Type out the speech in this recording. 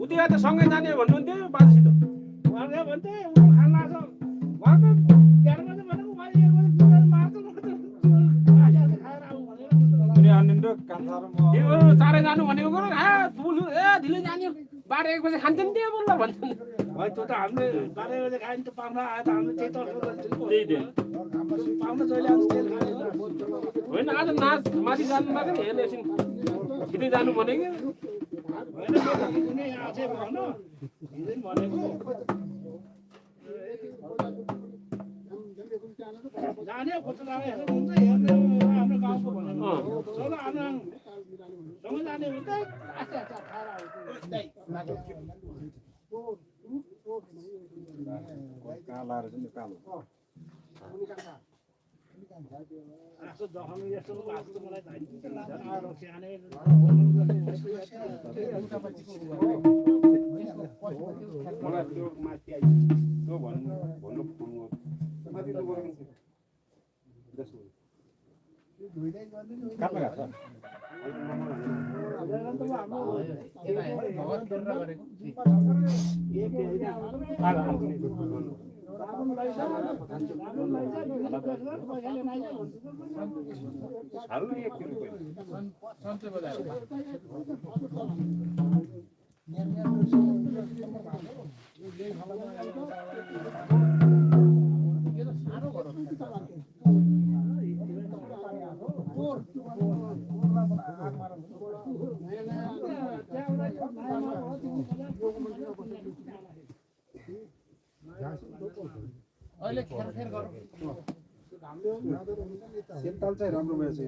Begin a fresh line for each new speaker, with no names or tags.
उतिया त सँगै जाने भन्नुहुन्थ्यो बाजेसित उहाँले भन्थे उ खाना छ उहाँ त 11 बजे भनेको उहाँ 1 बजे मार्छ खाएर आऊ भनेर अनि अन्निन र कान्था र म यो चारै जानु भनेको गरे बुलु ढिलै जान्यो 12 1 बजे खान्छन् त्यो बोल्ला भन्छन् भाइ त्यो त हामीले 12 बजे खाइन त पाउना आए त हामीले त्यही तर्फ त्यही दे पाउना जहिले आउँछ त्यही खाने होइन आज नाच माथि जानु लाग्यो नि हेर्ने एकछिन छिटै जानु भनेको होइन कुनै आछ भन हिजो भनेको जाने फोटो हेर्नु हुन्छ हेर्ने हाम्रो गाउँको भनेको चलो आना सँगै जाने हुन्छ आस्ते आस्ते खाएर आउँछ कहाँ लाएर चाहिँ कालो आसो जखम यस्तो लाग्छ मलाई थाहा छैन मलाई त्यो माथि आइ त्यो भन्नु माथि त गरेको जस्तो काट्न गाछ अहिले खेर गरौँ सेन्ताल चाहिँ राम्रो भएछ